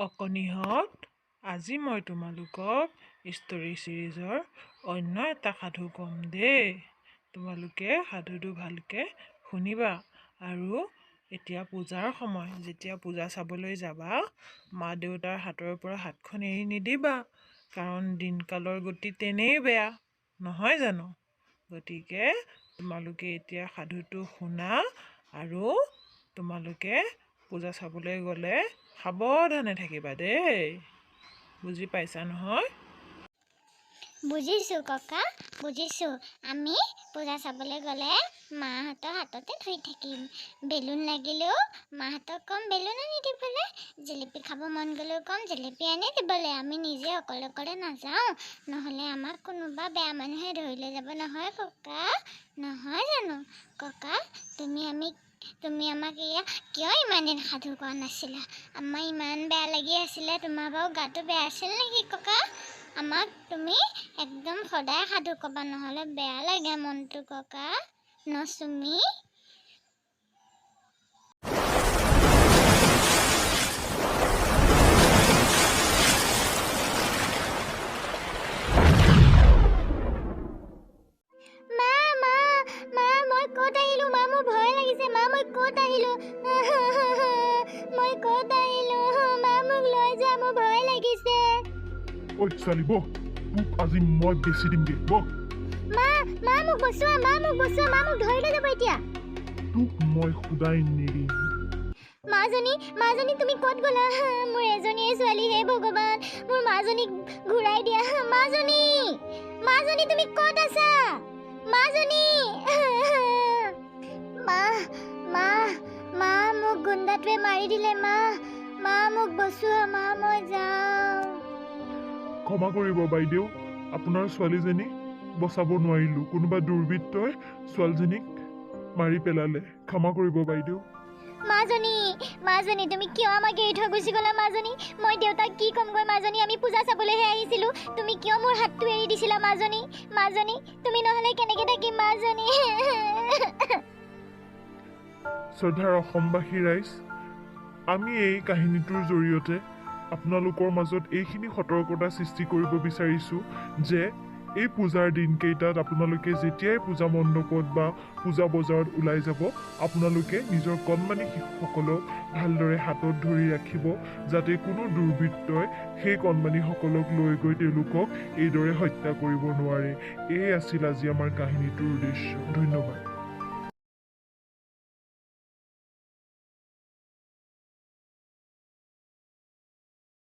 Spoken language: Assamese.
অকণিহঁত, আজি মই তোমালোকক ষ্টৰী চিৰিজৰ অন্য এটা সাধু ক'ম দেই। তোমালোকে সাধুটো ভালকৈ শুনিবা। আৰু এতিয়া পূজাৰ সময়, যেতিয়া পূজা চাবলৈ যাবা মা দেউতাৰ হাতৰ পৰা হাতখন এৰি নিদিবা, কাৰণ দিনকালৰ গতি তেনেই বেয়া নহয় জানো? গতিকে তোমালোকে এতিয়া সাধুটো শুনা আৰু তোমালোকে পূজা চাবলৈ গ'লে সাৱধানে থাকিবা দেই। বুজি পাইছা নহয়? বুজিছোঁ ককা, বুজিছোঁ। আমি পূজা চাবলৈ গ'লে মাহঁতৰ হাততে ধৰি থাকিম। বেলুন লাগিলেও মাহঁতক ক'ম বেলুন আনি দিবলৈ, জেলেপি খাব মন গ'লেও ক'ম জেলেপি আনি দিবলৈ। আমি নিজে অকলে অকলে নাযাওঁ, নহ'লে আমাক কোনোবা বেয়া মানুহে ধৰি লৈ যাব নহয় ককা, নহয় জানো? ককা, তুমি আমাক এয়া কিয় ইমান দিন সাধু কোৱা নাছিলা? আমাৰ ইমান বেয়া লাগি আছিলে। তোমাৰ বাৰু গাটো বেয়া আছিল নেকি ককা? আমাক তুমি একদম সদায় সাধু ক'বা, নহ'লে বেয়া লাগে মনটো ককা। ন চুমি? মা, মা, মা, মই ক'ত আহিলোঁ? মা, মোৰ ভয় লাগিছে। মা, মই ক'ত আহিলোঁ? মই ক'ত আহিলোঁ? মা, মোক লৈ যোৱা, মোৰ ভয় লাগিছে। ঐ ছোৱালী, বহ, তোক আজি মই বেছি দিমগে, বহ। মা, মা, মোক বচোৱা, মা, মোক বচোৱা, মা, মোক ধৰি লৈ যাব এতিয়া। তোক মই সুদাই নেৰিম। মাজনী, মাজনী, তুমি ক'ত গ'লা? মোৰ এজনীয়ে ছোৱালী, হে ভগৱান, মোৰ মাজনীক ঘূৰাই দিয়া। মাজনী, মাজনী, তুমি ক'ত আছা? মাজনী, মা, মা, মা, মোক গুণ্ডাটোৱে মাৰি দিলে। মা, মা, মোক বচোৱা, মা, মই যাওঁ। ক্ষমা কৰিব বাইদেউ, আপোনাৰ ছোৱালীজনীক বচাব নোৱাৰিলোঁ। কোনোবা দুৰ্বৃত্তই ছোৱালীজনীক মাৰি পেলালে। ক্ষমা কৰিব বাইদেউ। মাজনী, মাজনী, তুমি কিয় আমাক এৰি থৈ গুচি গ'লা মাজনী? মই দেউতাক কি ক'মগৈ মাজনী? আমি পূজা চাবলৈহে আহিছিলোঁ, তুমি কিয় মোৰ হাতটো এৰি দিছিলা মাজনী? মাজনী, তুমি নহ'লে কেনেকৈ থাকিম মাজনী? শ্ৰদ্ধাৰ অসমবাসী ৰাইজ, আমি এই কাহিনীটোৰ জৰিয়তে আপোনালোকৰ মাজত এইখিনি সতৰ্কতা সৃষ্টি কৰিব বিচাৰিছোঁ যে এই পূজাৰ দিনকেইটাত আপোনালোকে যেতিয়াই পূজা মণ্ডপত বা পূজা বজাৰত ওলাই যাব, আপোনালোকে নিজৰ কণমানি শিশুসকলক ভালদৰে হাতত ধৰি ৰাখিব, যাতে কোনো দুৰ্বৃত্তই সেই কণমানিসকলক লৈ গৈ তেওঁলোকক এইদৰে হত্যা কৰিব নোৱাৰে। এয়ে আছিল আজি আমাৰ কাহিনীটোৰ উদ্দেশ্য। ধন্যবাদ।